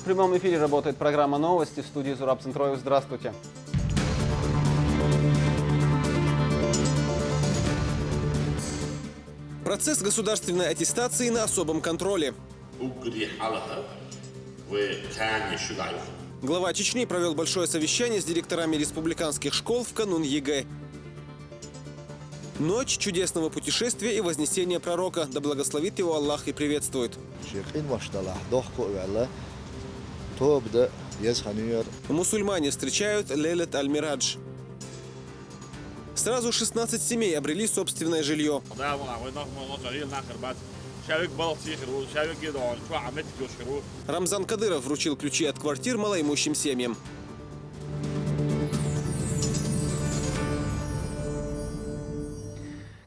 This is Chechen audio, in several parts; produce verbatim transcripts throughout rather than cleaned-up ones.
В прямом эфире работает программа «Новости». В студии Зураб Центроев. Здравствуйте. Процесс государственной аттестации на особом контроле. Глава Чечни провёл большое совещание с директорами республиканских школ в канун ЕГЭ. Ночь чудесного путешествия и вознесения пророка, да благословит его Аллах и приветствует. Шекъин ваштала, дохко вела, тобда, ез хануер. Мусульмане встречают Лейлат аль-Мирадж. Сразу шестнадцать семей обрели собственное жильё. Рамзан Кадыров вручил ключи от квартир малоимущим семьям.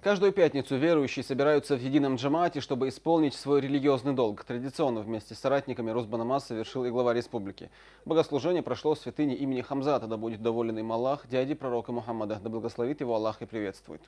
Каждую пятницу верующие собираются в едином джамаате, чтобы исполнить свой религиозный долг. Традиционно вместе с соратниками Русбанамаз совершил и глава республики. Богослужение прошло в святыне имени Хамзата, да будет доволен им Аллах, дяди пророка Мухаммада, да благословит его Аллах и приветствует.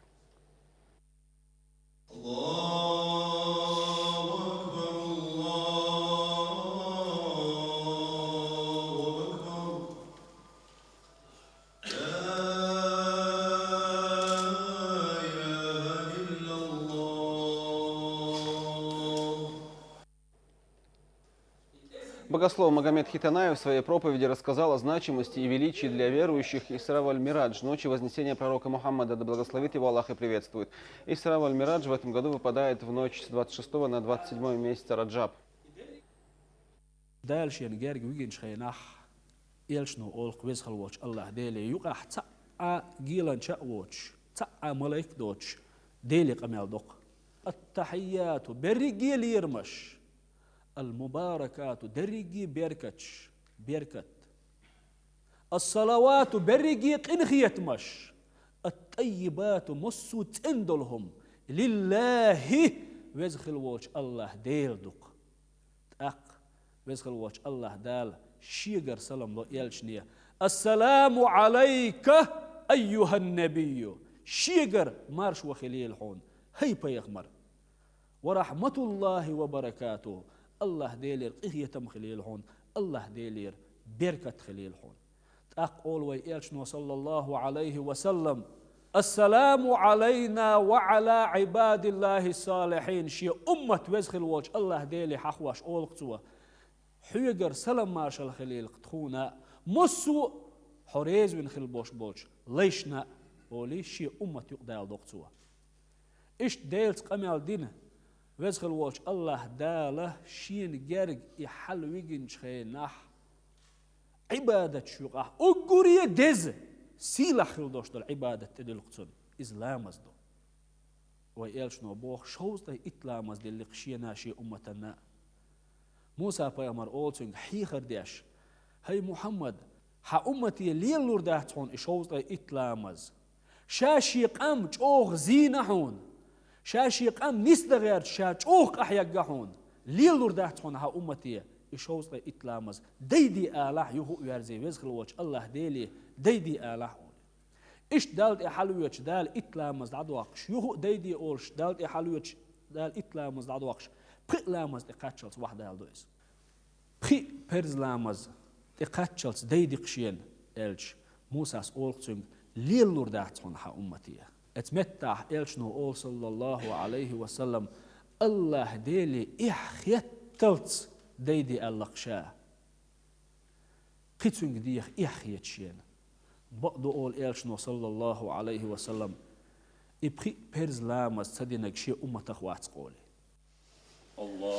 Богослов Магомед Хитанаев в своей проповеди рассказал о значимости и величии для верующих Исра валь Мирадж, ночи вознесения пророка Мухаммада, да благословит его Аллах и приветствует. Исра валь Мирадж в этом году выпадает в ночь с двадцать шестого на двадцать седьмое месяца Раджаб. Дала шен герга вигинчу хенахь, элчано олу-кх Веза хила волчу Аллах Деле, юкъахь цхьаъ геланча а воцуш, цхьаъ малайк а доцуш, Деле къамел доккху. Ат-тахьийяту, берриге лерамаш, ал-мубаракату, дерриге беркаташ, беркат. Ас-салавату, берриге къинхетамаш, ат-таййибату, массо а цӀена долу хӀума, лиллахӀи, Веза хила волчу Аллах Дела ду-кх. ТӀаккха Веза хила волчу Аллах Дала Шегара салам ло элчане: «Ассаламу Ӏалайка, айюхӀан-набийю», Шегара маршо хилийла хьуна, хӀай пайхамар. «Ва рахьматуллахӀи ва баракатухӀу», Аллах Делера къинхетам хилийла хьуна, Аллах Делера беркат хилийла хьуна. ТӀаккха олу вай элчано, саллаллахӀу Ӏалайхи ва саллам: «Ассаламу Ӏалайна ва Ӏала ӀибадиллахӀис-салихьин», шен уммат Веза хила волчу Аллах Деле хьахош олу-кх цо: «Хьоьгара салам-маршалла хилийла-кх тхуна, массо а хьо резавина хила болуш болчу лайшна а», олий, шен уммат юкъадала доккху цо. Иштта Делаца къамел дина Веза хила волчу Аллах Дала шена герга и хьал вигинчу хенахь, Ӏибадаташ юкъахь уггаре а деза, сийлахь хила долуш долу Ӏибадат тӀедуьллу-кх цунна, иза ламаз ду. Вай элчано боху, шовзткъе итт ламаз делли-кх шена а, шен умматана а. Муса-пайхамар олу цуьнга, хьехар деш: «ХӀай Мухьаммад, хьан уммате лелалур дац хьуна и шовзткъе итт ламаз? Ша шен къам чӀогӀа зийна хьуна, ша шен къам нисдан гӀерташ, ша чӀогӀа къахьегна хьуна. Лелалур дац хьуна хьан уммате и шовзткъе итт ламаз. Дайде алахь, юха а верзе, Веза хила волчу Аллах Деле, дайде алахь», олий. Иштта Далла тӀе хьалавоьдуш, Дала итт ламаз дӀадоккхуш, юха а дайде олуш, Далла тӀе хьалавоьдуш, Дала итт ламаз дӀадоккхуш, пхи ламаз тӀе кхаччалц вахьа дала до иза. Пхи парз ламаз тӀе кхаччалц дайди-кх шена, аьлча, Мусас олу-кх цуьнга: «Лелалур дац хьуна хьан уммате». Оцу меттехь элчано олу, саллаллахӀу Ӏалайхи ва саллам: «Аллах Деле эхь хетталц дайди аьлла-кх ша. Кхин цуьнга деха эхь хеташ шена». Бакъду олу элчано, саллаллахӀу Ӏалайхи ва саллам, и пхи парз ламаз ца динарг шен умматах вац-кх олий.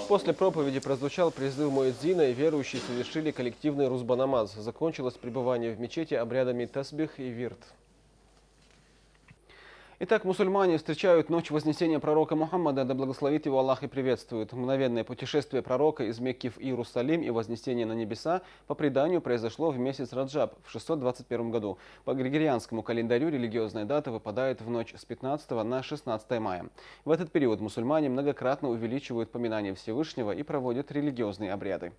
После проповеди прозвучал призыв муэдзина, и верующие совершили коллективный русба-намаз. Закончилось пребывание в мечети обрядами тасбих и вирд. Итак, мусульмане встречают ночь вознесения пророка Мухаммада, да благословит его Аллах и приветствует. Мгновенное путешествие пророка из Мекки в Иерусалим и вознесение на небеса, по преданию, произошло в месяц Раджаб в шестьсот двадцать первом году. По григорианскому календарю религиозная дата выпадает в ночь с пятнадцатого на шестнадцатое мая. В этот период мусульмане многократно увеличивают поминание Всевышнего и проводят религиозные обряды.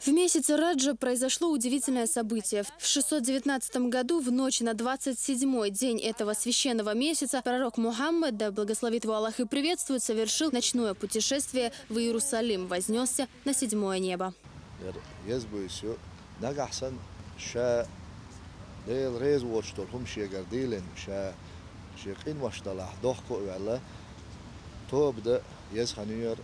В месяце Раджаб произошло удивительное событие. В шестьсот девятнадцатом году, в ночь на двадцать седьмой день этого священного месяца, пророк Мухаммад, да благословит его Аллах и приветствует, совершил ночное путешествие в Иерусалим, вознесся на седьмое небо. Яр еза буьйса ю, нагахь санна ша Дела реза воцуш долу хӀума шегара дийлина, ша шен къиношна далахь дохко а ваьлла, тоба дан еза хан ю яр,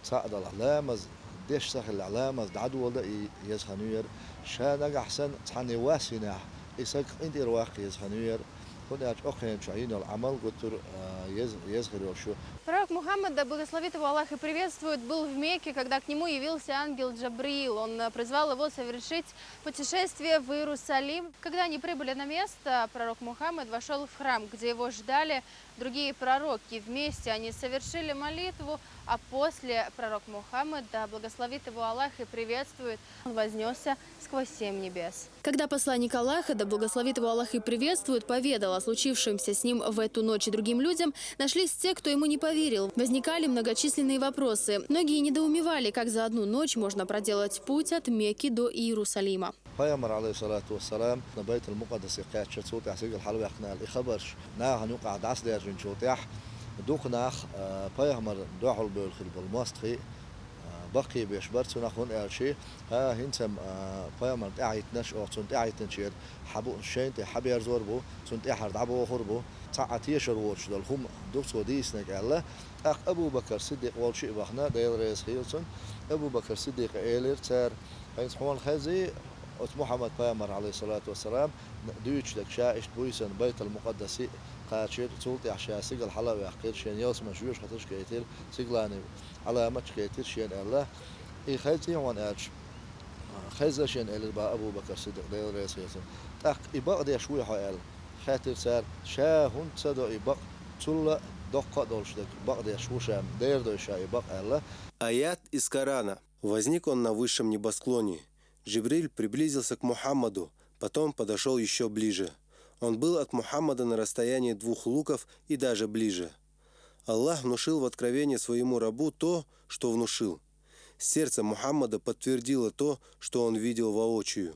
цхьаъ далахь ламаз деш ца хиллехь, ламаз дӀадоладан еза хан ю яр, ша нагахь санна цхьанне вас йинехь, и саг къинтӀера ваккха еза хан ю яр, хӀунда аьлча окху хенан чохь йина йолу Ӏамал гуттар а еза, еза хир йолуш ю. Пророк Мухаммад, да благословит его Аллах и приветствует, был в Мекке, когда к нему явился ангел Джабриил. Он э, призвал его совершить путешествие в Иерусалим. Когда они прибыли на место, пророк Мухаммад вошел в храм, где его ждали другие пророки. Вместе они совершили молитву, а после пророк Мухаммад, да благословит его Аллах и приветствует, он вознесся сквозь семь небес. Когда посланник Аллаха, да благословит его Аллах и приветствует, поведал о случившемся с ним в эту ночь другим людям, нашлись те, кто ему не поверил. Возникали многочисленные вопросы. Многие недоумевали, как за одну ночь можно проделать путь от Мекки до Иерусалима. Пайхамар, алейхиссалату вассалам, Байтул-Мукъаддасе кхаьчча, цул тӀаьхьа сигала хьалаваьккхина аьлла, и хабарш нахана юкъахь дӀасадаьржинчул тӀаьхьа, дукха нах, а, пайхамарна дуьхьал бевлла хир болу мостагӀий, а, баккхийбеш бара цунах, хӀунда аьлча, а, хӀинца-м, а, пайхамарна тӀаьхьахӀиттинарш, оха цунна тӀаьхьахӀиттинчеран хьан буънаш шайна тӀе хьаберзор бу, цунна тӀаьхьара дӀабохур бу, цхьа а тешар воцуш долу хӀума ду цо дийцинарг аьлла. ТӀаккха Абу-Бакр Сиддикъ волчу а вахана, Дела реза хуьлда цунна, Абу-Бакр Сиддикъе элира цара: «ХӀинца хьуна хезий, оцу Мухьаммад пайхамар, алейхиссалату вассалам, дуьйцуш дерг, ша иштта буьйсанна Байтал-Мукъаддасе кхачира, цул тӀаьхьа ша сигала хьала а ваьккхира, шена ялсаманин жоьжахаташ а гайтира, сигаланийн Ӏаламаташ а гайтира шена», аьлла. И хезий хьуна аьлча, «Хезна шена», элира бах Абу-Бакр Сиддикъ, Дела реза хуьлда цунна. «ТӀаккха и бакъдеш вуй хьо?» аьлла, хаьттира цара. «Ша хӀунда ца до и бакъ, цул а доккха а долуш дерг бакъдеш ву ша, дера дой ша и бакъ», аьлла. Аят из Корана. Возник он на высшем небосклоне. Джибриль приблизился к Мухаммаду, потом подошёл ещё ближе. Он был от Мухаммада на расстоянии двух луков и даже ближе. Аллах внушил в откровение своему рабу то, что внушил. Сердце Мухаммада подтвердило то, что он видел воочию.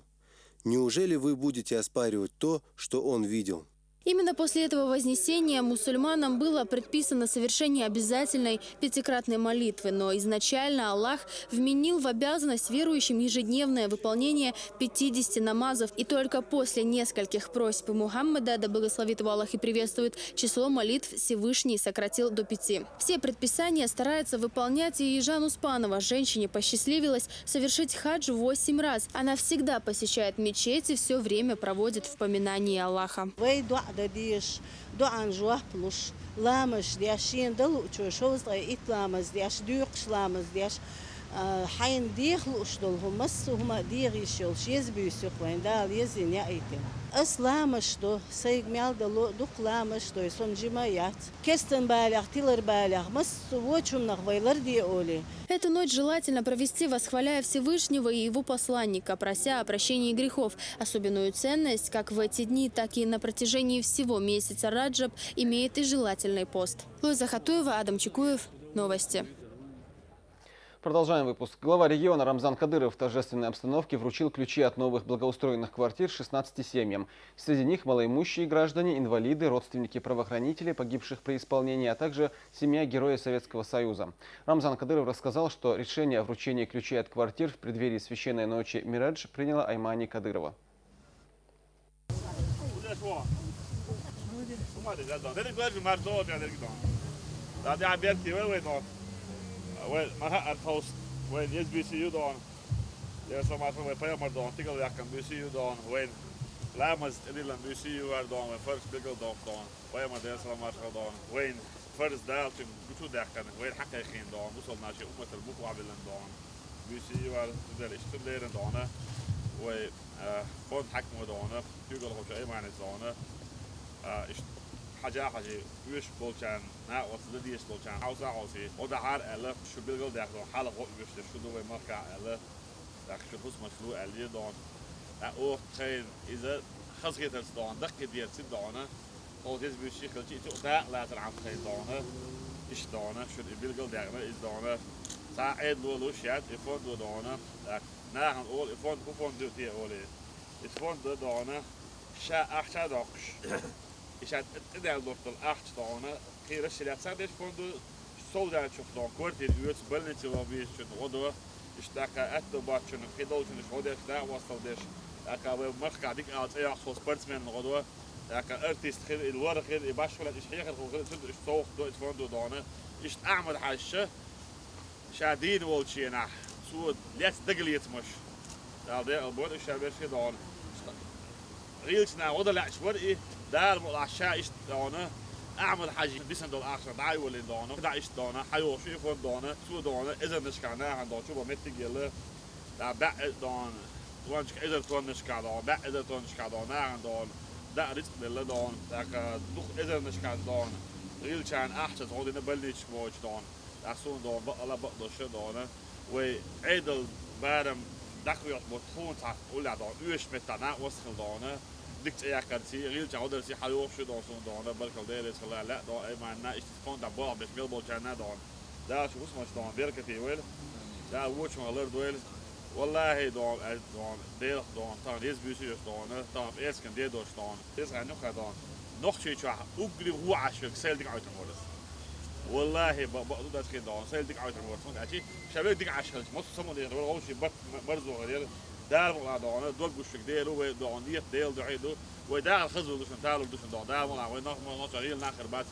Неужели вы будете оспаривать то, что он видел? Именно после этого вознесения мусульманам было предписано совершение обязательной пятикратной молитвы, но изначально Аллах вменил в обязанность верующим ежедневное выполнение пятидесяти намазов, и только после нескольких просьб Мухаммада, да благословит его Аллах и приветствует, число молитв Всевышний сократил до пяти. Все предписания старается выполнять и Ежан Успанова. Женщине посчастливилось совершить хадж восемь раз. Она всегда посещает мечеть и всё время проводит в поминании Аллаха. Вай доӀа дан дезаш, доӀан жоп луш, ламазаш деш, шена дан луучо шовзткъе итт ламаз деш, доькъуш ламаз деш, а, хьайна деха лууш долу хӀума, массо а хӀума а деха йиш йолуш еза буьйса ю-кх вайн, Дала еза йина яийтина. Ас ламазаш до, сайга мел дало а дукха ламазаш дой, со-м жима а яц. Кестан балех, тилар балех, массо а вочу хӀуманах вай ларде олий. Эту ночь желательно провести, восхваляя Всевышнего и Его Посланника, прося о прощении грехов. Особенную ценность, как в эти дни, так и на протяжении всего месяца Раджаб, имеет и желательный пост. Луиза Хатуева, Адам Чекуев. Новости. Продолжаем выпуск. Глава региона Рамзан Кадыров в торжественной обстановке вручил ключи от новых благоустроенных квартир шестнадцати семьям. Среди них малоимущие граждане, инвалиды, родственники правоохранителей, погибших при исполнении, а также семья Героя Советского Союза. Рамзан Кадыров рассказал, что решение о вручении ключей от квартир в преддверии священной ночи Мирадж приняло Аймани Кадырова. Ма де гӀаза, дерриг вежа марш догӀу, ша дерриг догӀу. Да, да, беркате вай, вай догӀу. Вай, ма хаьа, ара тховса, вай, эс би си ю догӀу. Дела салам маршалла, вай, пайхамар догӀу, стигал ваьккхина буьйса ю догӀу. Вай, ламаз тӀедиллина буьйса ю вар догӀу, вай, фарз билгал догӀу догӀу. Пайхамар, Дела салам маршалла, догӀу. Вай, фарз Дала цуьнга гучу даьккхина, вай, хьакхайкхийна догӀу, мусулманаши умматал мух вахьвиллина догӀу. Буьйса ю вар, цу дела иштта цу лерина догӀу. Вай, а, фонд хьаькамо догӀу, куьйгалхочо Айманис догӀу. А, иштта хьажа а хьажий, оьшуш болчарна, накъост дан дезаш болчарна хьовса а хьовсий, гӀо дахьара аьлла, шу билгал даьккхина, хьалха гӀо оьшуш дерш шу ду вай махкахь аьлла, тӀаккха шун хӀусамаш лу аьлла догӀу. ТӀаккха оха тхайна иза хазахетарца догӀу, даккхийдерца догӀу, оха деза буьйса хилча, и цу дакъа лацархьама тхайна догӀу, иштта догӀу, шуна и билгал даьккхина иза догӀу. Цхьа а Ӏедало луш яц и фондо догӀу, тӀаккха нахана олу и фонд, хӀун фонд ю те олий. И фонд ду догӀу, ша ахча а доккхуш, и ша тӀе-, тӀедаьлла долуш долу ахча догӀу, кхин расширяться деш фонд ду, Солдаьрчух догӀу, квартира оьцу, больнице ван везачунна гӀо до, Иштта тӀаккха аьтто боацачунна, кхидолчунна иштта гӀо деш, дакъа вастал деш, тӀаккха вай махкахь дика ала цӀе йоккхуш болчу спортсмен гӀо до, тӀаккха артист хир, или лор хир, и башхалла иштта хьехар хӀу хир, цуьнан иштта совгӀат до, иштта фондо дона. Иштта Ахьмад-Хьаьжа ша дийна волчу хенахь, цо лаьцна дагалецамаш, Дала декъал бойла уьш ша берш хир дона. Гӏилча наха гӀо дан лаьтташ вара и, Дала мукъалахь ша иштта дона, Ахьмад-Хьаьжин дисина долу ахча дӀа а йолийна дона, дӀа иштта дона, хьайогӀуш и фонд дона, цо дона, эзарнашкахь нахана дона, чу бан меттиг а елла, дӀа баьӀ дона, тоннашка эзар тоннашкахь дона, баьӀ эзар тоннашкахь дона, нахана дона, даа рицкъ делла дона, тӀаккха дукха эзарнашкахь дона, гӀилчарна ахча гӀо дина больницаш боцуш дона, тӀаккха суна дона, бакъала бакъдолуш дона. Вай Ӏедал барам дӀакхоьхьуш бу тхуна цхьа уллехь дона, оьшуш меттахь накъост хила дона, дика цӀе яккхарций, гӀилча гӀодарций хьайогӀуш ю дона суна дона, баркалла Дела реза хила, лаьа дона, айманна, иштта фондахь болх беш мел болчарна дона. Дала шу хӀусамаш дона беркате вайла, Дала вочунах лардойла. Валлахи дона, аьлла дона, Делах дона, тахана еза буьйса йош дона, тахана пӀераскан де дош дона. Иза хьан юха дона. Нохчийчохь уггаре вон Ӏаш верг сайл дика Ӏойтар вара. Валлахи, ба-, бакъду дацахь дона, сайл дика Ӏойтар вара. Цунга аьлчи, ша верг дика Ӏаш хилча, массо а самукъане хир вара, вовшийн барт м-, марзо хир яра. Дала мукъалахь дона, дог гуш верг Дела ву, вай дона, нийят Делан дуьхьа ду. Вай дахар хаза ду шуна, талур ду шуна дона. Дала мукъалахь, вай нох-, нох-, нохча гӀийла нах хир бац.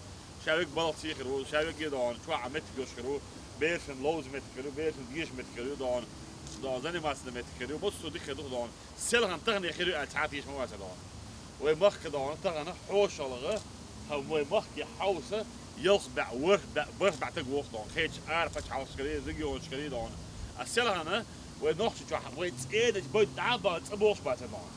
Ша верг балха сий хир ву, ша верг дона, чохь а меттиг йолуш хир ву, берашна ловза меттиг хир ву, берашна деша меттиг хир ву дона. Дона, заниматься дан меттиг хир ву, массо а дика хир ду дона. Селхана тахана хир ю аьлла цхьа а теша ма вац дона. Вай махка дона, тахана хьошалгӀа, хьан вай махке хьовса, ялх баьӀ, ворхӀ баьӀ, бархӀ баьӀ таг воху дона. Кхечу ара пачхьалкхашкара, регионашкара дона. А селхана вай Нохчийчохь вай цӀеначу бай дӀа а бан цӀа бохуш бац дона.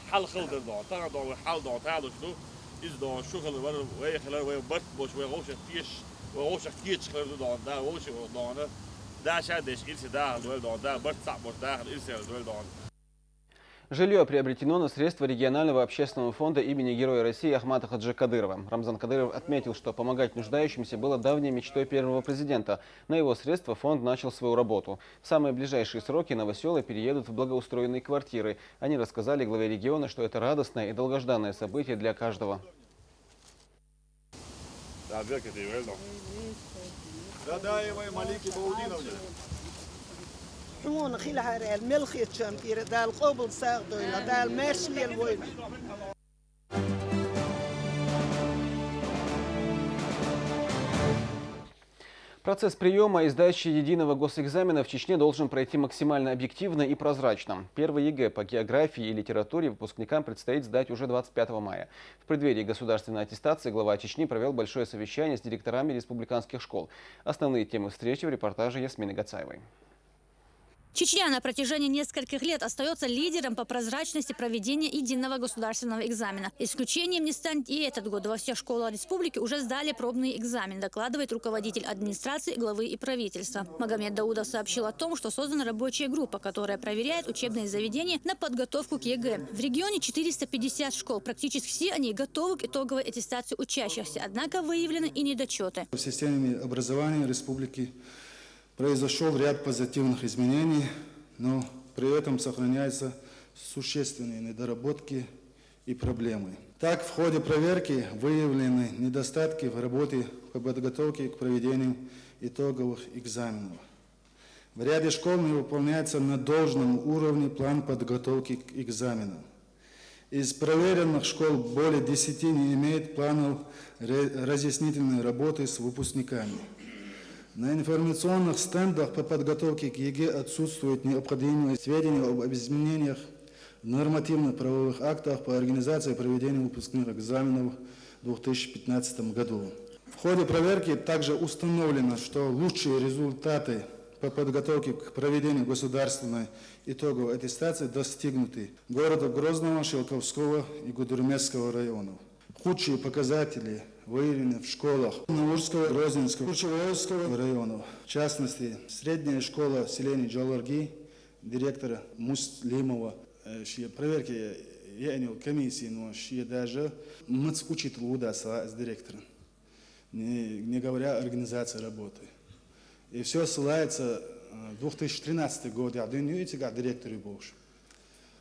Хьал хала дара дона. Тахана дона вай хьал дона, талуш ду. Иза дона, шу хилар вара, вай хилар, вай барт болуш, вай вовшах тешаш, вай вовшах кечаш хилар ду дона. Да, вовшах дона. Да, ша деш, ирсе дахар дойла дона. Да, барт цхьаъ болуш дахар ирсе дойла дона. Жильё приобретено на средства регионального общественного фонда имени Героя России Ахмата Хаджи Кадырова. Рамзан Кадыров отметил, что помогать нуждающимся было давней мечтой первого президента. На его средства фонд начал свою работу. В самые ближайшие сроки новосёлы переедут в благоустроенные квартиры. Они рассказали главе региона, что это радостное и долгожданное событие для каждого. Дадаевой Малики Баудиновне. Хьуна хила хьарел мелхечам кира Дала къобал сагӀа дойла, Дала маьрша лела вайна. Процесс приёма и сдачи единого госэкзамена в Чечне должен пройти максимально объективно и прозрачно. Первый ЕГЭ по географии и литературе выпускникам предстоит сдать уже двадцать пятого мая. В преддверии государственной аттестации глава Чечни провёл большое совещание с директорами республиканских школ. Основные темы встречи в репортаже Ясмины Гацаевой. Чечня на протяжении нескольких лет остаётся лидером по прозрачности проведения единого государственного экзамена. Исключением не станет и этот год. Во всех школах республики уже сдали пробный экзамен, докладывает руководитель администрации главы и правительства. Магомед Даудов сообщил о том, что создана рабочая группа, которая проверяет учебные заведения на подготовку к ЕГЭ. В регионе четыреста пятьдесят школ. Практически все они готовы к итоговой аттестации учащихся, однако выявлены и недочёты. В системе образования республики произошёл ряд позитивных изменений, но при этом сохраняются существенные недоработки и проблемы. Так, в ходе проверки выявлены недостатки в работе по подготовке к проведению итоговых экзаменов. В ряде школ не выполняется на должном уровне план подготовки к экзаменам. Из проверенных школ более десяти не имеет планов ре-, разъяснительной работы с выпускниками. На информационных стендах по подготовке к ЕГЭ отсутствуют необходимые сведения об изменениях в нормативно-правовых актах по организации проведения выпускных экзаменов в две тысячи пятнадцатом году. В ходе проверки также установлено, что лучшие результаты по подготовке к проведению государственной итоговой аттестации достигнуты городов Грозного, Шелковского и Гудермесского районов. Худшие показатели выявлены в школах Наурского, Грозненского, Курчевойского районов. В частности, средняя школа селения Джоларги, директора Муслимова, э, шен проверки я, я не комиссии, но шен даже мац учитель удаса с директором. Не, не говоря о организации работы. И всё ссылается, э, две тысячи тринадцатый год, я даю эти как директоры больше.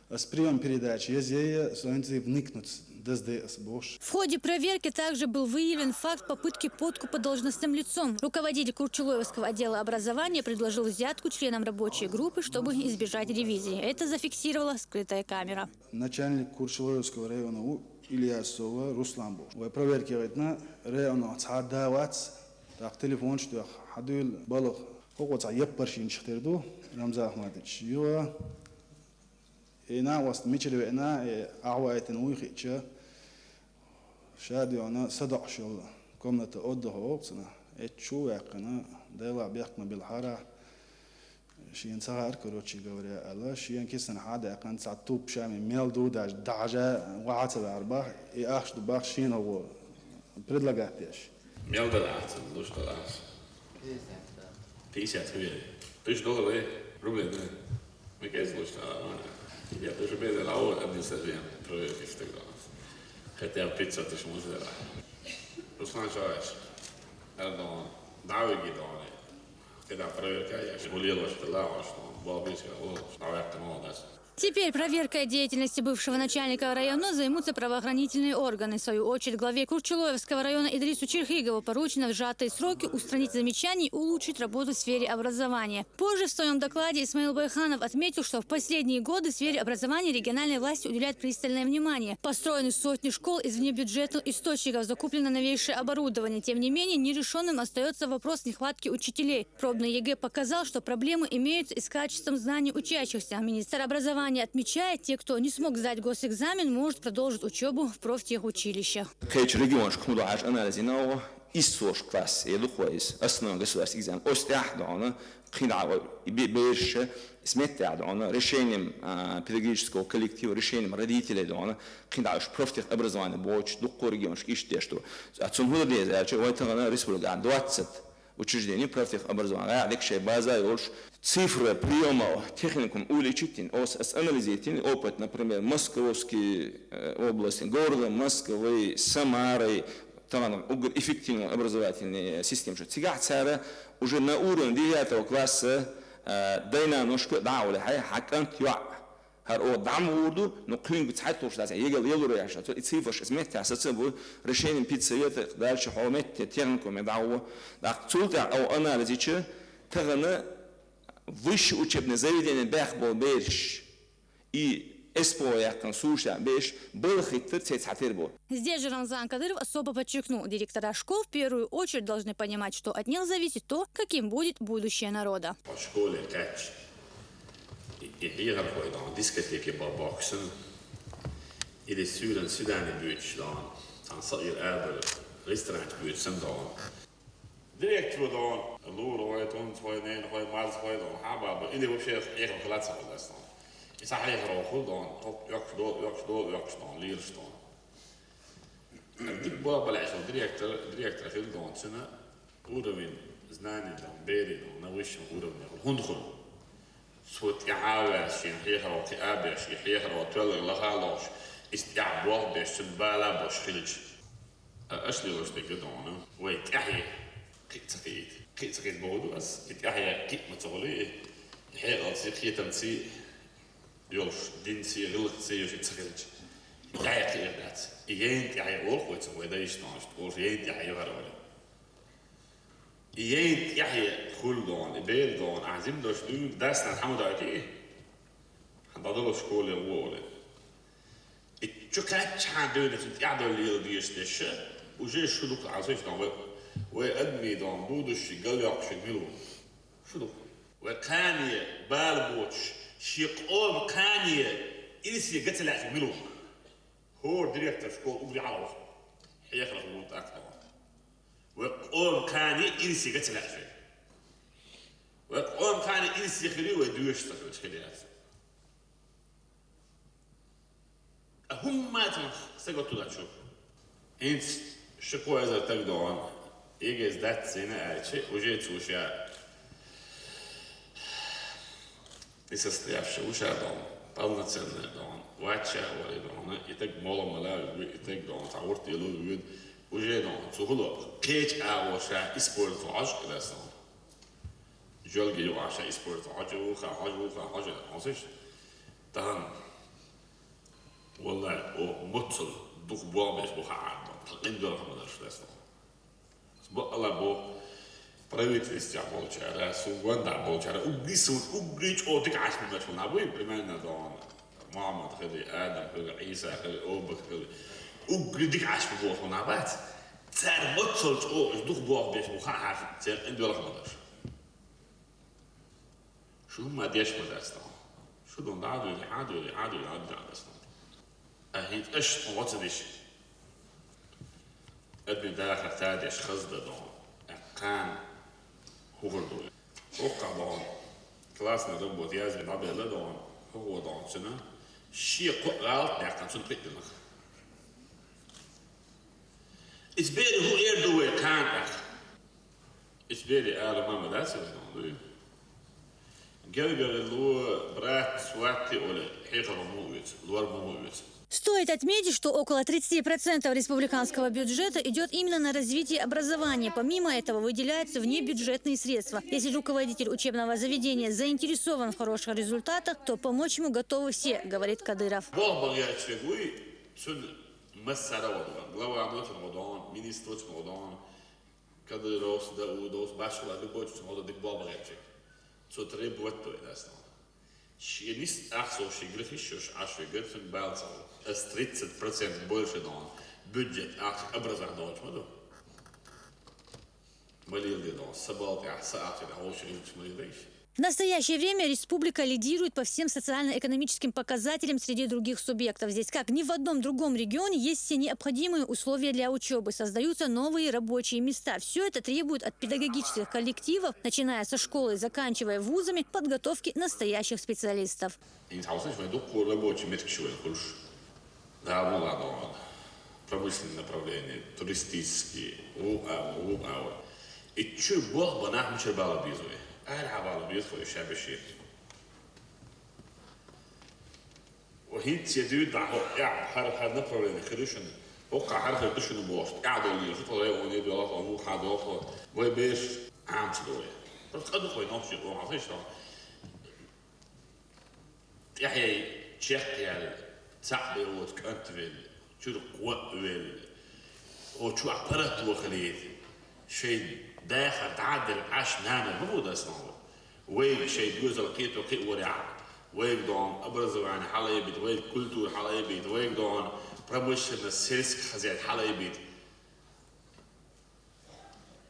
С приём передачи езъяя, соинцев никнуц дезде ас бош. В ходе проверки также был выявлен факт попытки подкупа должностным лицом. Руководитель Курчулоевского отдела образования предложил взятку членам рабочей группы, чтобы избежать ревизии. Это зафиксировала скрытая камера. Начальник Курчулоевского района у Ильясова Руслан бош. Вай проверки гайтна, района цхьа да вац, так телефонш тёх, хьадуьйла балах. Хокъо цхьа яппаршинчух тера ду, Рамзан Ахматович. Юа, и накъост мичара веана, и ахьвайтина вуй хиъча, ша дуьхьана садоӀуш йолу комната отдыха оха цунах, эцчу ваьккхина, Делахь бехк ма билхьара, шена ца хаьара, короче говоря, аьлла, шена кисана хьа а даьккхина, цхьа туп шами мел ду даже, дӀахьажа, ваха ца ваьхьара бах, и ахча ду бах, шена гӀо предлагать деш. Мел дара ахча, луш дара ахча. Пятьдесят гривен. Тысяча долларов, э? Рублей, да? Ма кӀезиг луш дара, а? Я тоже беден, а вот один совсем проверки стыгал. Хотя бы пятьсот тысяч может дара. Руслан Шараевич, Эрдоган, Давиги Дон. Когда проверка, я же болел, что ла, что он был близко, вот, что я молодец. Теперь проверкой деятельности бывшего начальника района займутся правоохранительные органы. В свою очередь, главе Курчулоевского района Идрису Черхигову поручено в сжатые сроки устранить замечания и улучшить работу в сфере образования. Позже в своем докладе Исмаил Байханов отметил, что в последние годы в сфере образования региональные власти уделяют пристальное внимание. Построены сотни школ из внебюджетных источников, закуплено новейшее оборудование. Тем не менее, нерешенным остается вопрос нехватки учителей. Пробный ЕГЭ показал, что проблемы имеются и с качеством знаний учащихся. Министр образования отмечает, те, кто не смог сдать госэкзамен, может продолжить учебу в профтехучилищах. Кхечу регионашка хӀун ду хьажа анализ йина оха, иссош класс, я дукха иза, основной государственный экзамен. Оцу тӀехь а дона, кхин дӀа бе-, бераш, иза меттехь а дона, решением, а, педагогического коллектива, решением родителей дона, кхин дӀа уьш профтехобразование боцуш, дуккха регионашка иштта деш ду. А цунна хӀун дан деза аьлча, вай тахана республикехь двадцать учреждений профтехобразования, гӀайгӀа дика шайн база йолуш, цифра приёма техникум увеличить йина, оцу ас анализировать йина, опыт, например, Московский, э, области, города Москвы, Самары, тахана уггар эффективный образовательный система шу. Цигахь цара уже на уровне девятого класса, э, дай-наношка дӀа а вале, хьай, хьан кӀант йоӀ. ХӀара оха дӀа ма гӀур ду, но кхуьнга цхьайтталгӀаш дац, егал ялур яшна. Цо и цифраш иза меттехь саца а бу, решением педсовета дальше хьо метте техникуме дӀагӀо. ТӀаккха цул тӀаьхьа оха анализ йича, тахана высший учебный заведение баьхна болу бераш, и эс п о яьккхина слушать бераш, балха хӀиттар цецхьатер бу. Здесь же Рамзан Кадыров особо подчеркнул, директора школ в первую очередь должны понимать, что от них зависит то, каким будет будущее народа. Школе кхаьчча, и, и хьехархой дон дискотеке бо-, бохкуш санна, или суьйранна свидание буьйцуш дон, цхьана сакъера арабевлла, ресторане буьйцуш санна дон. Директор дон, лур хьой, тунц хьой, ненахой, марзахой дон, хьан баба, или вообще хьехархо лаца хьо дац дон. И цхьа хьехаро хуьлу дон, тхо оьхуш до, оьхуш до, оьхуш дон, лелаш дон. Дика боху балахь, шун директор, директор хила дон, цуьнан уровень знаний дон, берий дон, на высшем уровне хуьлу. ХӀунда хуьлу? Цо тӀаьхьа а ваьлла, шен хьехаро кхиа а беш, и хьехаро тоьлларг лаха а лохуш, иза тӀехь болх беш, цуьнан бала а беш хилча. А аша лелош дерг дона, вай тӀаьхье кхин а ца кхиийта. Кхин а ца кхиийта бохург ду ас, и тӀаьхье кхин а ма ца хуьлий, и хьекъалций, кхетамций, йолуш, динций, гӀиллакхций йолуш и ца хилча, тӀаьхье кхиийр дац. И яйна тӀаьхье олу вай цунах, вай дайша дона, иштта олуш, яйна тӀаьхье ю хӀара вара. И яйна тӀаьхье хуьлу дона, и бер дона, ахьа жима долуш дуьйна дас-нанас хьан ма доуьйту и? Хьан дӀадала школе гӀо олий. И чу кхаьччахьана дуьйна цунна тӀаьхьадала лела дезаш дерш, уже шу дукха Ӏа ца вуьйцу дона, вай, вай адамийн дона, будущий галйоккхуш мила ву? Шу ду. Вай кхане бала боцуш, шен къоман кхане ирсе ган ца лаьа мила ву? ХӀора директор школе уггаре хьалха ву. Хьехархо ву тӀаккха дона. Вай къоман кхане ирсе ган ца лаьа вай. Вай къоман кхане ирсе хилий, вай доьшуш ца хилча хир яц. Ткъа хӀумма а цунах сагатдо дац шу. ХӀинца ши-кхо эзар стаг дона, ЕГЭ сдать ца йина аьлча, уже цо ша несостоявшийся ву ша дона, полноценный дона, вац ша вара дона, и стаг молла мала а вуьгу, и стаг дона, цхьа гӀурт йила а вуьгу, уже дона, цо хӀума кхечу агӀор ша использовать хьожуш хир дац дона. Жоьлган юкъахь ша использовать хьожа, вуха хьожа, вуха хьожа, хьожа. Тахана Валлахь, о, моцал дукха болх беш бу хаа, тхан къинтӀера хӀама дарш лаьцна. Бакъала бу правительствехь болчара, сугонда болчара, угги суна, угги чӀо дика Ӏаш ма беш хӀуна буй, примерно, дон, Мухьаммад хили, Адам хили, Ӏийса хили, Обак хили, угги дика Ӏаш ма беш хӀуна бац. Цара моцал чӀо, уж дукха болх беш бу хаа, церан къинтӀера хӀама дарш. Шу хӀумма деш ма дац тхьа. Шу дон дӀа а дуьйли, хьа а дуьйли, хьа а дуьйли, хьа а дуьйли, хьа а дуьйли. А хӀинца аша тхо ца диш. Адми дахар та деш хаза да дон. Кхана хӀухур ду. Оккха дон. Классная работа, язби дӀабелла дон. ХӀухур дон цуьнан. Шен кхо гӀалат даьккхина цунна кхиъдинарх. Иза бери хӀу эр ду вай кхана тӀаккха? Ицбери ала ма ма дац вай, дуй. Гергарло, брат, сватти оли, хьехар ма вуьйцу, лор ма вуьйцу. Стоит отметить, что около тридцати процентов республиканского бюджета идет именно на развитие образования. Помимо этого выделяются внебюджетные средства. Если руководитель учебного заведения заинтересован в хороших результатах, то помочь ему готовы все, говорит Кадыров. Бог богерчик вуй, цун массара вадуган, глава ночун вадуган, министр ночун вадуган, Кадыровс, Даудовс, башхала любой цун гӀо дика болх бахьанчиг. Цо требовать дой даснал. Шен нис ахсо ши грехиш шош Ӏаш вегар цун бал ца ву. Ас тридцать процент больше дон. Бюджет ахча образах долчу ма ду. Малил де дон. Са бал тӀехь, са ахча тӀехь, вовши гӀирташ малил дайш. В настоящее время республика лидирует по всем социально-экономическим показателям среди других субъектов. Здесь, как ни в одном другом регионе, есть все необходимые условия для учебы, создаются новые рабочие места. Все это требует от педагогических коллективов, начиная со школы и заканчивая вузами, подготовки настоящих специалистов. Ин хьалсаш вайн дуккхо рабочий меттигаш вайн хуьлуш. Да, вула догӀан. Промышленное направление, туристический, ву а, ву а. И чу бох ба нах мичара бала беза вай. Ара бала беза вай ша беши. Ва хӀинца я дуьйна хӀо, я, хӀара, хӀара направление хир ю шуна. ХӀокха хӀара хир ду шуна бохуш. Я долу шу тхо районе доьлла хӀо, ву хьа доьлла хӀо. Вай бераш Ӏамча ду вай. Просто къа ду вай нохчий къоман хьалсаш тхо. ТӀаьхье чекхъяьлла, цхьаъ бен воцу кӀант велла, чуьра кхоъ велла, хьо чохь паргӀато хилийта, шайн дахар дӀа а делла, Ӏаш нана ма бу дас ма бу. Вайга шайн доьзал кхето кхиорехь, вайга догӀун образование хьалаайбийта, вайга культура хьалаайбийта, вайга догӀун промышленность, сельское хозяйство хьалаайбийта.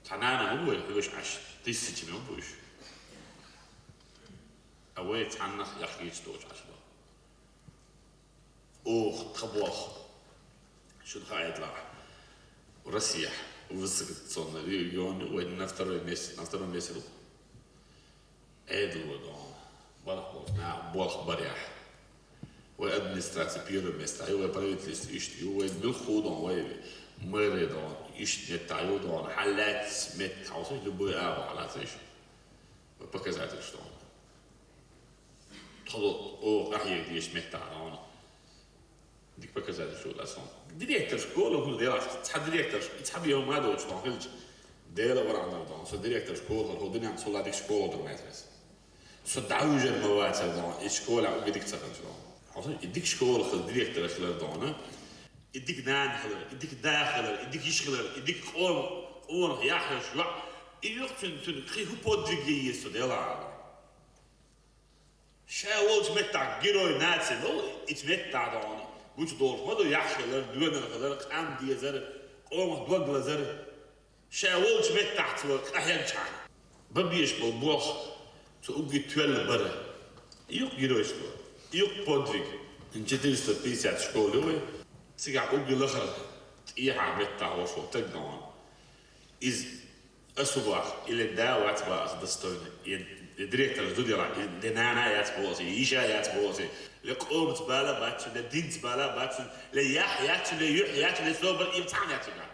Цхьа нана ма бу вай хьоьжуш Ӏаш, тысячами ма бу уьш. А вай цхьаннах яххийча доцу Ӏаш бан. Оха тхан болх. Шуна хаийталахь, Россияхь высокодоходный регион вай на второй месте, на втором месте ду. Ӏедало дон, барх болчу наха болх барехь. Вай администрация первое место ю, вай правительство иштта ю, вай билху дон, вай мэрия дон, иштта меттахь ю дон, хьан лаьцна меттахь хьовсаш, любой агӀо хьан лацийша. Вай показатель что? Тхо оха къахьега дезаш меттахь дон. Дика показатель шу аса. Директор школы хӀун делахь, цхьа директор, цхьа бен ма доцуш дон хилча, Дела варахь дар дон. Со директор школы хӀу дуьнен цул а дика школа дар майтарас. Со дӀавуьжар ма вацар дон, и школа угга дика ца хилча дон. Хьо и дика школа хила директор хилар дон, и дика нана хилар, и дика да хилар, и дика йиш хилар, и дика къом, къонах яхьаш йоӀ, и юкъ цуьнан, цуьнан кхин хӀу подвиг е еза со делахь. Ша волчу меттахь герой нации, ну, ицу меттахь догӀун, гучу долуш ма ду, яхь хилар, доьналла хилар, къам дезар, къомах дог лазар. Ша волчу меттахь цо къахьегчахь, бан безаш болу болх цо угги тоьлла бара. Юкъ геройство, юкъ подвиг. Четыреста пятьдесят школа ю вай. Цигахь угги лахара тӀехьа меттахь волуш волу таг догӀун. Иза аса ваха, или да вац бан аса достойно, я, я директор зуда яла, я, я нана яц боху аса, я йиша яц боху аса, я къомаца бала бац, я динца бала бац, я яхь яц, я юьхь яц, я собар, я цхьаъ яц угга.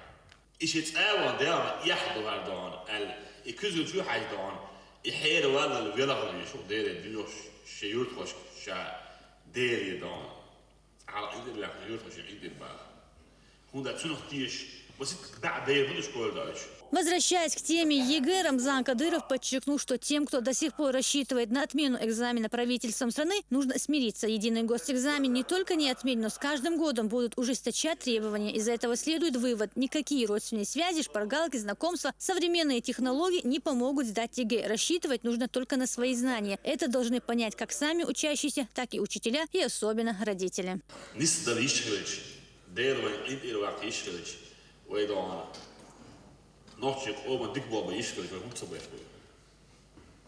И ши цӀа ван дела ма яхь ду хӀара догӀун, аьлла, и куьзга чу хьаьжа догӀун, и хьера валлал велха везаш ву Деле доьхуш, шен юьртахошка ша Деле догӀун. Хьала Ӏиндир ваьхна юьртахошка Ӏиндир баха. ХӀунда цунах теша Ва ситкъа дӀа дайра ма ду школа дойчу. Возвращаясь к теме ЕГЭ, Рамзан Кадыров подчеркнул, что тем, кто до сих пор рассчитывает на отмену экзамена правительством страны, нужно смириться. Единый госэкзамен не только не отменен, но с каждым годом будут ужесточать требования. Из этого следует вывод: никакие родственные связи, шпаргалки, знакомства, современные технологии не помогут сдать ЕГЭ. Рассчитывать нужно только на свои знания. Это должны понять как сами учащиеся, так и учителя и особенно родители. Нисса дар йиш хилча, Дела вайн къинтӀера ваккха йиш хилча, вай догӀана нохчий къоман дика болх бан йиш хилча, вай хӀунда ца беш вай?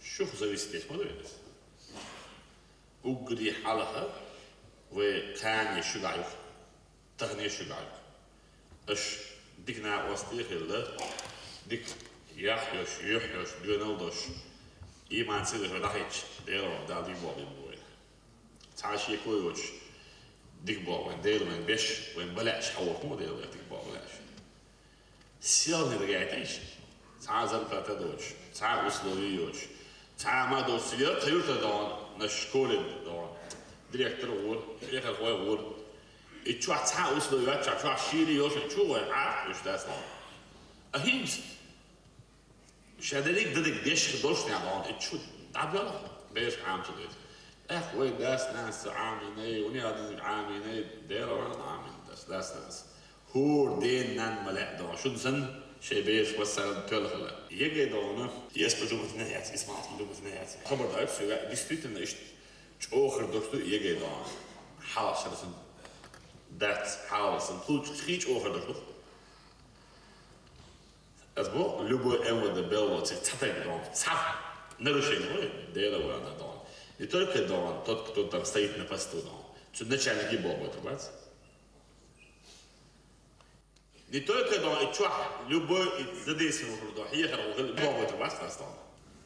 Шух зависит деш ма ду иза. Уггаре хьалха вай кхане шу дӀаюх, тахане шу дӀаюх. Аша дика накъостий хилла, дика яхь йолуш, юьхь йолуш, доьналла долуш, иман сийлахь вай дӀахӀиттича, Дела вайн Дала дика болх бийр бу вайна. Цхьа шеко йоцуш, дика болх вайн Дела вайна беш, вайна ма лаьаш хьан воху ма Дела вайна дика болх ма лаьаш. Селхане дагайтайша, цхьа а зарплата доцуш, цхьа а условия йоцуш, цхьа а ма доцуш, цигара тхан юьртара догӀана, наша школе догӀана, директор а гӀора, хьехархой а гӀора. И чохь цхьа а условия йоцуш, чохь шийла йолуш, чу вай Ӏа уьш дац догӀана. А хӀинца ша дерриг дан дерг деш хир долуш нах догӀана, и чу дӀабелха, бераш Ӏамча дайта. ТӀаккха вай дас-нанас Ӏамийнай, вуни а диниг Ӏамийнай, Дела вайна Ӏамийна дас, дас-нанас. ХӀора ден-нанна ма лаьа догӀана, шуна санна шайн бераш массарна тоьлла хила. ЕГЭ догӀана, ЕСП жугӀатина яц, ИСМАИЛС жугӀатина яц. Хабар даьлча соьга, действительно, иштта чӀогӀа хир долуш ду ЕГЭ догӀана. Хьалха шарсан дац, хьалха сан, хий чӀогӀа хир долуш ду. Ас боху, любой МВД белло цига цхьа тайпа догӀана, цхьа нарушение вай, Дела вайна догӀана. Не только догӀана тот, кто там стоит на посту догӀана. Цу начальнике болх бойтур бац. Не только догӀана, и чохь любой и задействован хир догӀана, хьехархо хила болх бойтур бац ас догӀана.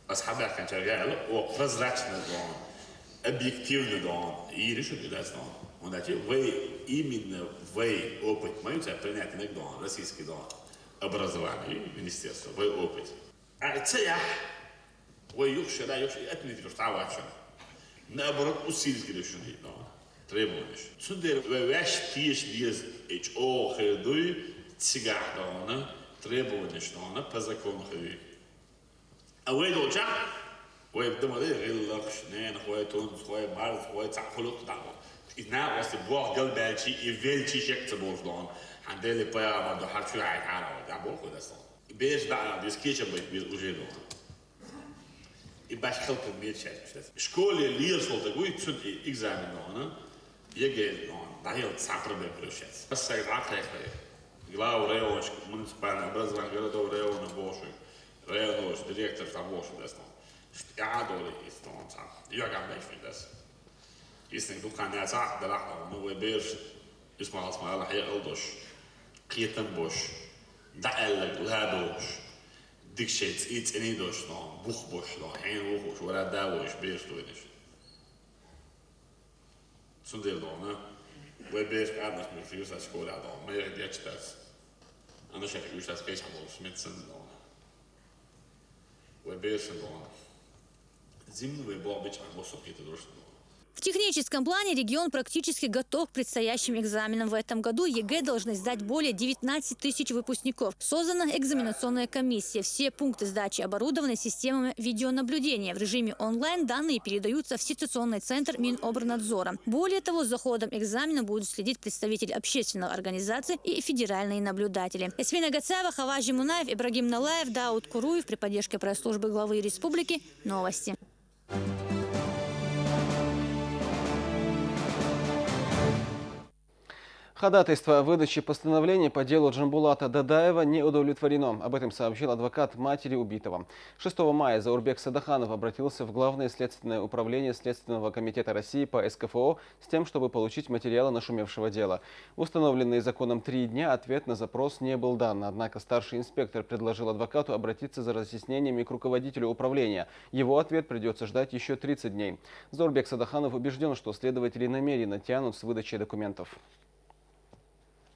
Ас хьабаьхкинчаьрга аьлла, оха прозрачно догӀана, объективно догӀана, йийр ю шуна и дац догӀана. ХӀунда аьлча вай, именно вай опыт ма ю цара принять динарг догӀана, российский догӀана. Образование, министерство, вай опыт. А ца яхь, вай юха шера, юха и отменить гуш цхьа а вац шуна. Наоборот, усилить гира шуна и догӀана требованеш. Цундела вай ваьш теша деза, и чӀогӀа хир дуй, цигахь догӀана требованеш догӀана по закону хир юй. А вай долчохь, вай дан ма дай гӀиллакхаш, ненахой, тунцахой, марзахой, цхьаъ хуьлу-кх дӀа. И накъостий болх галбаьлчий, и велчий шек ца болуш догӀана. Хьан Дела пайхамар ду, хьан чу хьайна хьара вай, дӀаболхуй дас догӀана. И бераш дӀа а деза, кечам байта беза уже догӀана. И баш хелпан мер шаьш гуш дац. Школе лелаш волу даг вуй, цуьнан и экзамен догӀана, ЕГЭ догӀана, дӀахьелча цхьа проблема хир ю шаьш. Ас сайга дӀа а кхайкхий, глава районашка, муниципальное образование городов, районов бохуш вуй, районаш, директорш дӀабохуш вуй дас догӀана. Иштта тӀаьхьа а долий иза догӀана цхьа. ЙоьгӀан беш вуй дас. Иснарг дукха нацахь а далахь а догӀана, вай бераш ИсмаӀал-Смаила хьекъал долуш, кхетам болуш, дӀааьлларг ладугӀуш, дика шайн цӀий цӀена долуш догӀана, бух болуш догӀана, хьенан ву хууш, вара да вуьйш, бераш ду вайнаш. Цундела догӀана, вай бераш къаьрнаш муьлхха ю сан школехь догӀана, майра детташ дац. Ана шаьш уьш дац кхечахь болуш, мет санна догӀана. Вай берашна догӀана. Зимна вай болх бичахь, массо а кхетадо шуна. В техническом плане регион практически готов к предстоящим экзаменам. В этом году ЕГЭ должны сдать более девятнадцать тысяч выпускников. Создана экзаменационная комиссия. Все пункты сдачи оборудованы системами видеонаблюдения. В режиме онлайн данные передаются в ситуационный центр Минобрнадзора. Более того, за ходом экзамена будут следить представители общественных организаций и федеральные наблюдатели. Эсмина Гацаева, Хаважи Мунаев, Ибрагим Налаев, Дауд Куруев. При поддержке пресс-службы главы республики. Новости. Ходатайство о выдаче постановления по делу Джамбулата Дадаева не удовлетворено. Об этом сообщил адвокат матери убитого. Шестого мая Заурбек Садаханов обратился в Главное следственное управление Следственного комитета России по СКФО с тем, чтобы получить материалы нашумевшего дела. В установленные законом три дня ответ на запрос не был дан. Однако старший инспектор предложил адвокату обратиться за разъяснениями к руководителю управления. Его ответ придётся ждать ещё тридцать дней. Заурбек Садаханов убеждён, что следователи намеренно тянут с выдачей документов.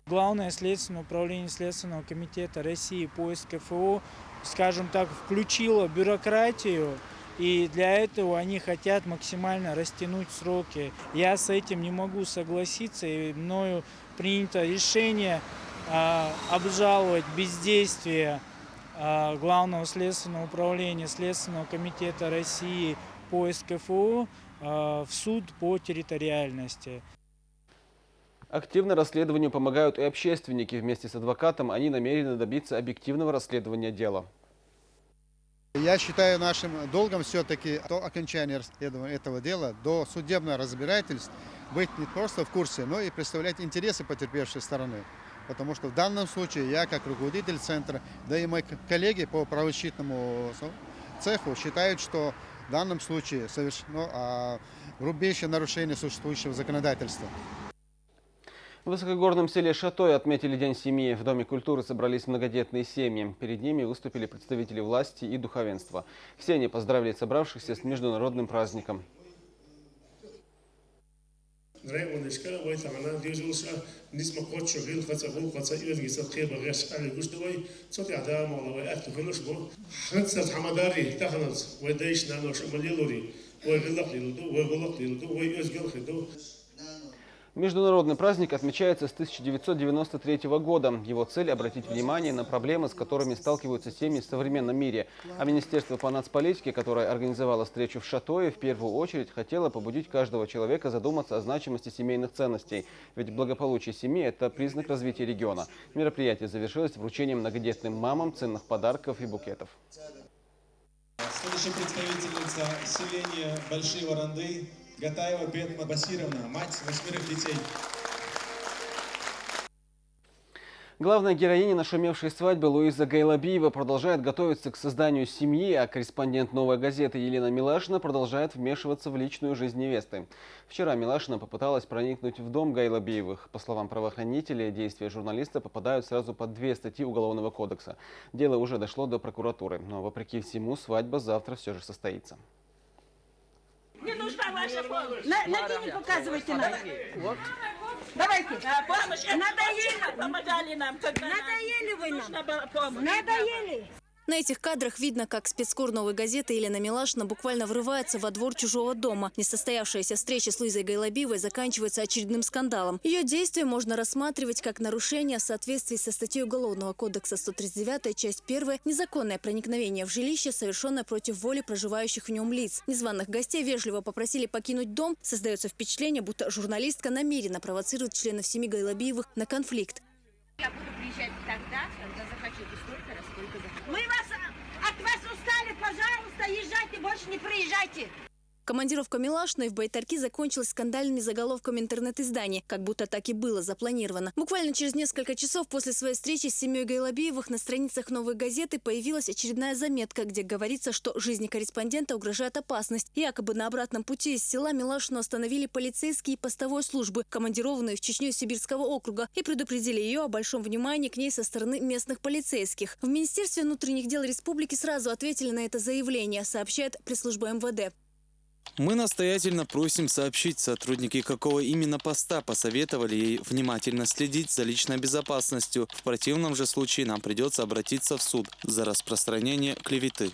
Главное следственное управление Следственного комитета России по СКФО, скажем так, включило бюрократию, и для этого они хотят максимально растянуть сроки. Я с этим не могу согласиться, и мною принято решение А, обжаловать бездействие, а, Главного следственного управления Следственного комитета России по С К Ф У, а, в суд по территориальности. Активно расследованию помогают и общественники. Вместе с адвокатом они намерены добиться объективного расследования дела. Я считаю нашим долгом все-таки до окончания расследования этого дела, до судебного разбирательства быть не просто в курсе, но и представлять интересы потерпевшей стороны. Потому что в данном случае я, как руководитель центра, да и мои коллеги по правозащитному цеху считают, что в данном случае совершено, а, грубейшее нарушение существующего законодательства. В высокогорном селе Шатой отметили День семьи. В Доме культуры собрались многодетные семьи. Перед ними выступили представители власти и духовенства. Все они поздравили собравшихся с международным праздником. Нрай унышка вай тамана дежулша нисма кочо гил хаца гул хаца ирги сат хеба гаш али гуш давай цот яда мола вай ат хунуш бо ханца хамадари таханц вай дайш нанош малилури вай гылак лилду вай гылак лилду вай өзгел хиду. Международный праздник отмечается с тысяча девятьсот девяносто третьего года. Его цель — обратить внимание на проблемы, с которыми сталкиваются семьи в современном мире. А Министерство по нацполитике, которое организовало встречу в Шатое, в первую очередь хотело побудить каждого человека задуматься о значимости семейных ценностей. Ведь благополучие семьи — это признак развития региона. Мероприятие завершилось вручением многодетным мамам ценных подарков и букетов. Следующая представительница селения Большие Воронды Гатаева Бетма Басировна, мать восьмерых детей. Главная героиня нашумевшей свадьбы Луиза Гайлабиева продолжает готовиться к созданию семьи, а корреспондент «Новой газеты» Елена Милашина продолжает вмешиваться в личную жизнь невесты. Вчера Милашина попыталась проникнуть в дом Гайлабиевых. По словам правоохранителей, действия журналиста попадают сразу под две статьи Уголовного кодекса. Дело уже дошло до прокуратуры, но, вопреки всему, свадьба завтра все же состоится. Не нужна ваша помощь. На, на день показывайте нам. Давайте. А, помощь. Надоели. Помогали нам, когда Надоели вы нам. Нужна была помощь. Надоели. На этих кадрах видно, как спецкор «Новой газеты» Елена Милашина буквально врывается во двор чужого дома. Несостоявшаяся встреча с Луизой Гайлабиевой заканчивается очередным скандалом. Ее действия можно рассматривать как нарушение в соответствии со статьей Уголовного кодекса сто тридцать девятой, часть первая, незаконное проникновение в жилище, совершенное против воли проживающих в нем лиц. Незваных гостей вежливо попросили покинуть дом. Создается впечатление, будто журналистка намеренно провоцирует членов семьи Гайлабиевых на конфликт. Я буду приезжать тогда, когда захочу, и столько раз, сколько захочу. Мы вас, от вас устали, пожалуйста, езжайте, больше не приезжайте. Командировка Милашиной в Байтарки закончилась скандальными заголовками интернет-изданий, как будто так и было запланировано. Буквально через несколько часов после своей встречи с семьей Гайлабиевых на страницах «Новой газеты» появилась очередная заметка, где говорится, что жизни корреспондента угрожает опасность. Якобы на обратном пути из села Милашину остановили полицейские постовой службы, командированные в Чечню из Сибирского округа, и предупредили ее о большом внимании к ней со стороны местных полицейских. В Министерстве внутренних дел республики сразу ответили на это заявление, сообщает пресс-служба М В Д. Мы настоятельно просим сообщить, сотрудники какого именно поста посоветовали ей внимательно следить за личной безопасностью. В противном же случае нам придется обратиться в суд за распространение клеветы.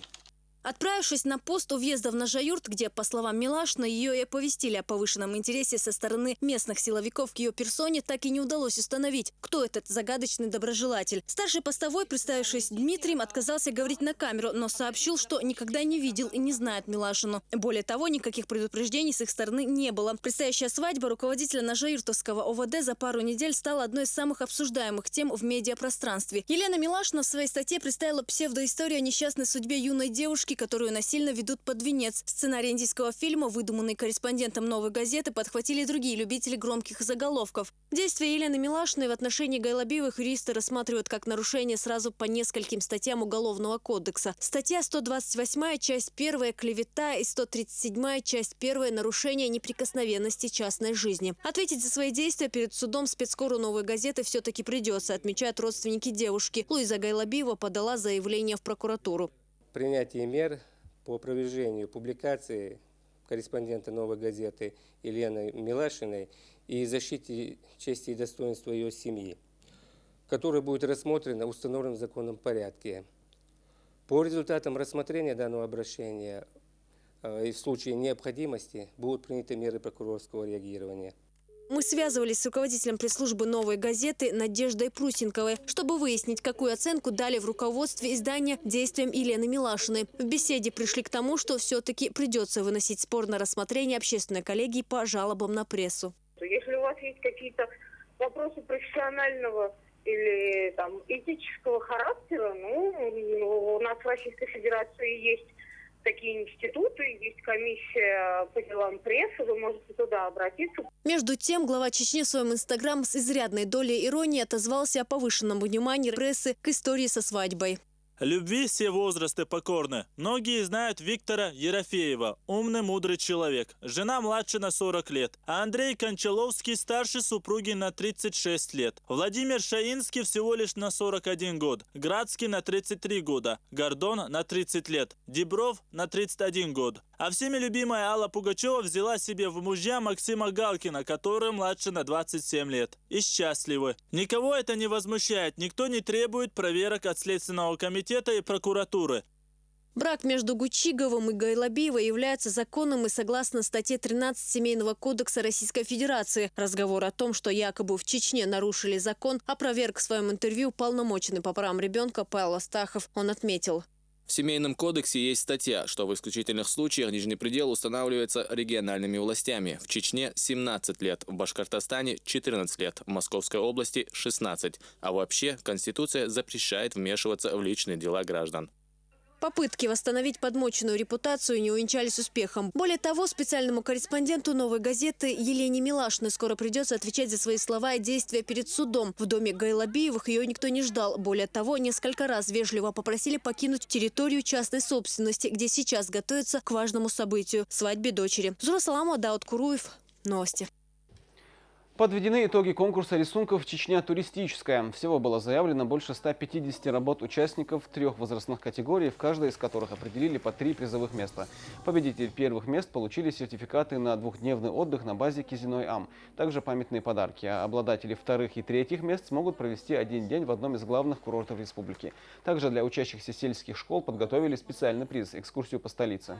Отправившись на пост у въезда в Нажаюрт, где, по словам Милашиной, ее и оповестили о повышенном интересе со стороны местных силовиков к ее персоне, так и не удалось установить, кто этот загадочный доброжелатель. Старший постовой, представившись Дмитрием, отказался говорить на камеру, но сообщил, что никогда не видел и не знает Милашину. Более того, никаких предупреждений с их стороны не было. Предстоящая свадьба руководителя Нажаюртовского О В Д за пару недель стала одной из самых обсуждаемых тем в медиапространстве. Елена Милашина в своей статье представила псевдоисторию о несчастной судьбе юной девушки, которую насильно ведут под венец. Сценарий индийского фильма, выдуманный корреспондентом «Новой газеты», подхватили другие любители громких заголовков. Действия Елены Милашиной в отношении Гайлабиевых юристы рассматривают как нарушение сразу по нескольким статьям Уголовного кодекса. Статья сто двадцать восьмая, часть первая, клевета, и сто тридцать седьмая, часть первая, нарушение неприкосновенности частной жизни. Ответить за свои действия перед судом спецкору «Новой газеты» все-таки придется, отмечают родственники девушки. Луиза Гайлабиева подала заявление в прокуратуру. Принятие мер по опровержению публикации корреспондента «Новой газеты» Елены Милашиной и защите чести и достоинства ее семьи, которое будет рассмотрено в установленном законом порядке. По результатам рассмотрения данного обращения, э, и в случае необходимости будут приняты меры прокурорского реагирования. Мы связывались с руководителем пресс-службы «Новой газеты» Надеждой Прусенковой, чтобы выяснить, какую оценку дали в руководстве издания действиям Елены Милашиной. В беседе пришли к тому, что все-таки придется выносить спор на рассмотрение общественной коллегии по жалобам на прессу. Если у вас есть какие-то вопросы профессионального или там этического характера, ну, у нас в Российской Федерации есть такие институты, есть комиссия по делам прессы, вы можете туда обратиться. Между тем, глава Чечни в своем Инстаграм с изрядной долей иронии отозвался о повышенном внимании прессы к истории со свадьбой. Любви все возрасты покорны. Многие знают Виктора Ерофеева. Умный, мудрый человек. Жена младше на сорок лет. А Андрей Кончаловский старше супруги на тридцать шесть лет. Владимир Шаинский всего лишь на сорок один год. Градский на тридцать три года. Гордон на тридцать лет. Дибров на тридцать один год. А всеми любимая Алла Пугачева взяла себе в мужья Максима Галкина, который младше на двадцать семь лет. И счастливы. Никого это не возмущает, никто не требует проверок от Следственного комитета и прокуратуры. Брак между Гучиговым и Гайлабиевой является законным и согласно статье тринадцать Семейного кодекса Российской Федерации. Разговор о том, что якобы в Чечне нарушили закон, опроверг в своем интервью уполномоченный по правам ребенка Павел Астахов. Он отметил: В Семейном кодексе есть статья, что в исключительных случаях нижний предел устанавливается региональными властями. В Чечне семнадцать лет, в Башкортостане четырнадцать лет, в Московской области шестнадцать. А вообще, Конституция запрещает вмешиваться в личные дела граждан. Попытки восстановить подмоченную репутацию не увенчались успехом. Более того, специальному корреспонденту «Новой газеты» Елене Милашиной скоро придется отвечать за свои слова и действия перед судом. В доме Гайлабиевых ее никто не ждал. Более того, несколько раз вежливо попросили покинуть территорию частной собственности, где сейчас готовится к важному событию – свадьбе дочери. Зура Саламова, Дауд Куруев. Новости. Подведены итоги конкурса рисунков «Чечня туристическая». Всего было заявлено больше ста пятидесяти работ участников трех возрастных категорий, в каждой из которых определили по три призовых места. Победители первых мест получили сертификаты на двухдневный отдых на базе Кизиной-Ам, также памятные подарки. А обладатели вторых и третьих мест смогут провести один день в одном из главных курортов республики. Также для учащихся сельских школ подготовили специальный приз – экскурсию по столице.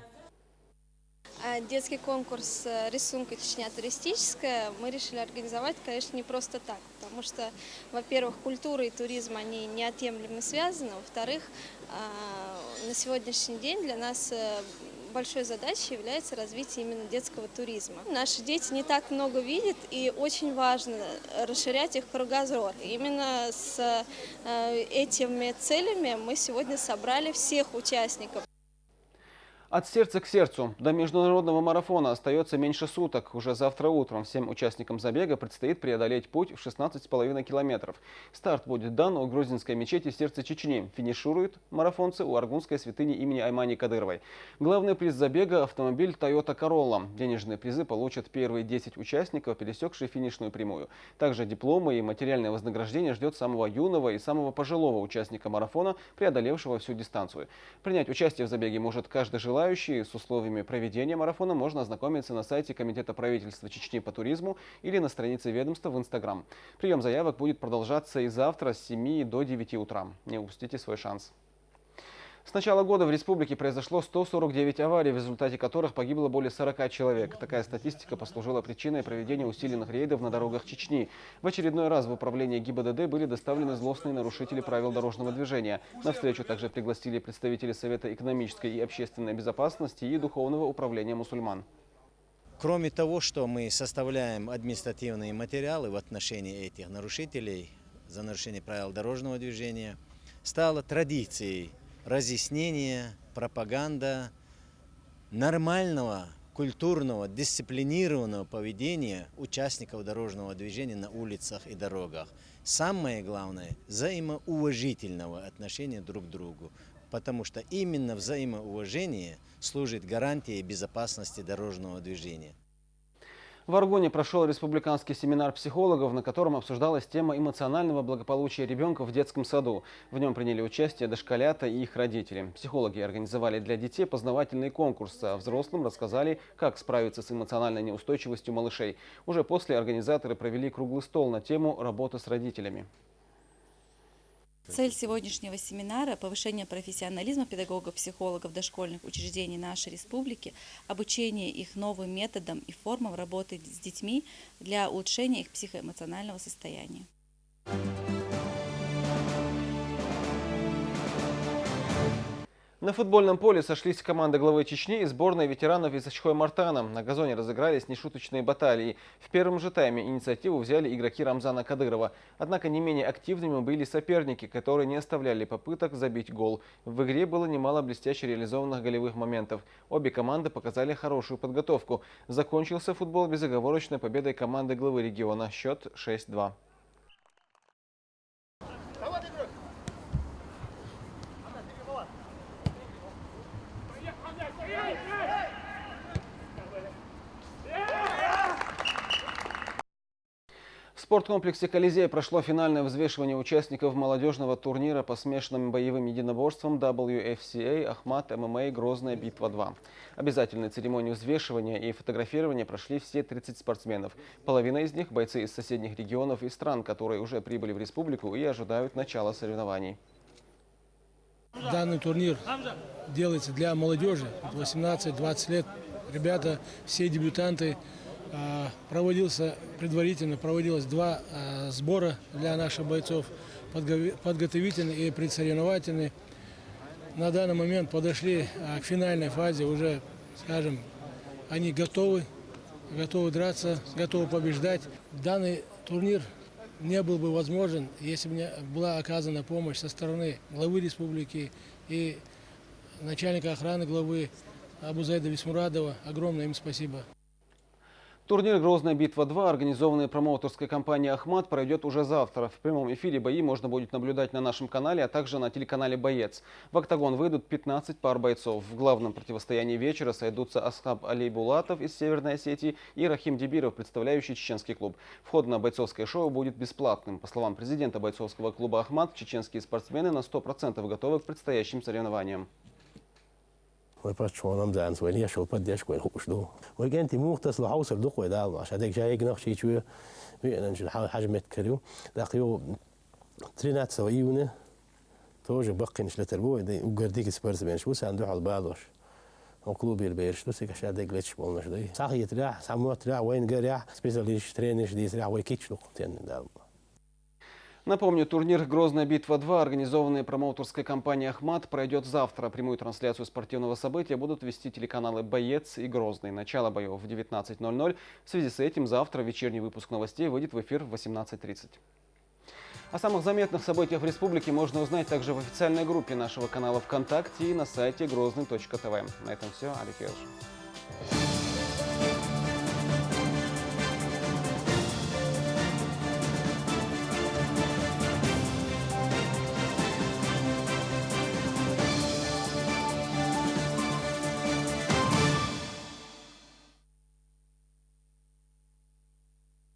А детский конкурс э, «Рисунка Чечня туристическая» мы решили организовать, конечно, не просто так, потому что, во-первых, культура и туризм, они неотъемлемо связаны, во-вторых, а, на сегодняшний день для нас э, большой задачей является развитие именно детского туризма. Наши дети не так много видят, и очень важно расширять их кругозор. Именно с э, этими целями мы сегодня собрали всех участников. От сердца к сердцу. До международного марафона остается меньше суток. Уже завтра утром всем участникам забега предстоит преодолеть путь в шестнадцать с половиной километров. Старт будет дан у грузинской мечети «Сердце Чечни». Финишируют марафонцы у аргунской святыни имени Аймани Кадыровой. Главный приз забега – автомобиль Toyota Corolla. Денежные призы получат первые десять участников, пересекшие финишную прямую. Также дипломы и материальное вознаграждение ждет самого юного и самого пожилого участника марафона, преодолевшего всю дистанцию. Принять участие в забеге может каждый желающий. С условиями проведения марафона можно ознакомиться на сайте Комитета правительства Чечни по туризму или на странице ведомства в Instagram. Прием заявок будет продолжаться и завтра с семи до девяти утра. Не упустите свой шанс. С начала года в республике произошло сто сорок девять аварий, в результате которых погибло более сорока человек. Такая статистика послужила причиной проведения усиленных рейдов на дорогах Чечни. В очередной раз в управление ГИБДД были доставлены злостные нарушители правил дорожного движения. На встречу также пригласили представителей Совета экономической и общественной безопасности и Духовного управления мусульман. Кроме того, что мы составляем административные материалы в отношении этих нарушителей за нарушение правил дорожного движения, стало традицией разъяснение, пропаганда нормального, культурного, дисциплинированного поведения участников дорожного движения на улицах и дорогах. Самое главное, взаимоуважительного отношения друг к другу, потому что именно взаимоуважение служит гарантией безопасности дорожного движения. В Аргуне прошел республиканский семинар психологов, на котором обсуждалась тема эмоционального благополучия ребенка в детском саду. В нем приняли участие дошколята и их родители. Психологи организовали для детей познавательные конкурсы, а взрослым рассказали, как справиться с эмоциональной неустойчивостью малышей. Уже после организаторы провели круглый стол на тему работы с родителями. Цель сегодняшнего семинара — повышение профессионализма педагогов, психологов дошкольных учреждений нашей республики, обучение их новым методам и формам работы с детьми для улучшения их психоэмоционального состояния. На футбольном поле сошлись команды главы Чечни и сборной ветеранов из Ачхой-Мартана. На газоне разыгрались нешуточные баталии. В первом же тайме инициативу взяли игроки Рамзана Кадырова. Однако не менее активными были соперники, которые не оставляли попыток забить гол. В игре было немало блестяще реализованных голевых моментов. Обе команды показали хорошую подготовку. Закончился футбол безоговорочной победой команды главы региона. Счет шесть два. В спорткомплексе «Колизей» прошло финальное взвешивание участников молодежного турнира по смешанным боевым единоборствам W F C A «Ахмат М М А. Грозная битва два». Обязательные церемонии взвешивания и фотографирования прошли все тридцать спортсменов. Половина из них — бойцы из соседних регионов и стран, которые уже прибыли в республику и ожидают начала соревнований. Данный турнир делается для молодежи от восемнадцать двадцать лет. Ребята, все дебютанты. А, проводился предварительно, проводилось два а, сбора для наших бойцов, подго- подготовительный и предсоревновательный. На данный момент подошли а, к финальной фазе, уже, скажем, они готовы, готовы драться, готовы побеждать. Данный турнир не был бы возможен, если бы не была оказана помощь со стороны главы республики и начальника охраны главы Абузайда Висмурадова. Огромное им спасибо. Турнир «Грозная битва два», организованный промоутерской компанией «Ахмат», пройдет уже завтра. В прямом эфире бои можно будет наблюдать на нашем канале, а также на телеканале «Боец». В октагон выйдут пятнадцать пар бойцов. В главном противостоянии вечера сойдутся Асхаб Алейбулатов из Северной Осетии и Рахим Дибиров, представляющий чеченский клуб. Вход на бойцовское шоу будет бесплатным. По словам президента бойцовского клуба «Ахмат», чеченские спортсмены на сто процентов готовы к предстоящим соревнованиям. Вай паччахьонам зӀанас, вай лешал поддержка вай хууш ду. Вай генти мухтас лу хьовсар дукха вай Дала. Ша дег жайг нах ши чуя, виънан шин хьа-, хьажмет карю. Дакъ ю тринадцатого июня тоже баккхинаш летар бу вай, дай угар диги спортсменш бу, сан духьал балош. Он клуб ил берш ду, сега ша дег лечш болнаш дай. Сахият ряхь, самот ряхь, вайн гар ряхь, специалист, тренерш дис ряхь, вай кич лук тен Дала. Напомню, турнир «Грозная битва два», организованный промоутерской компанией «Ахмат», пройдет завтра. Прямую трансляцию спортивного события будут вести телеканалы «Боец» и «Грозный». Начало боев в девятнадцать ноль ноль. В связи с этим завтра вечерний выпуск новостей выйдет в эфир в восемнадцать тридцать. О самых заметных событиях в республике можно узнать также в официальной группе нашего канала ВКонтакте и на сайте грозный точка т в. На этом все. Алик Елшин.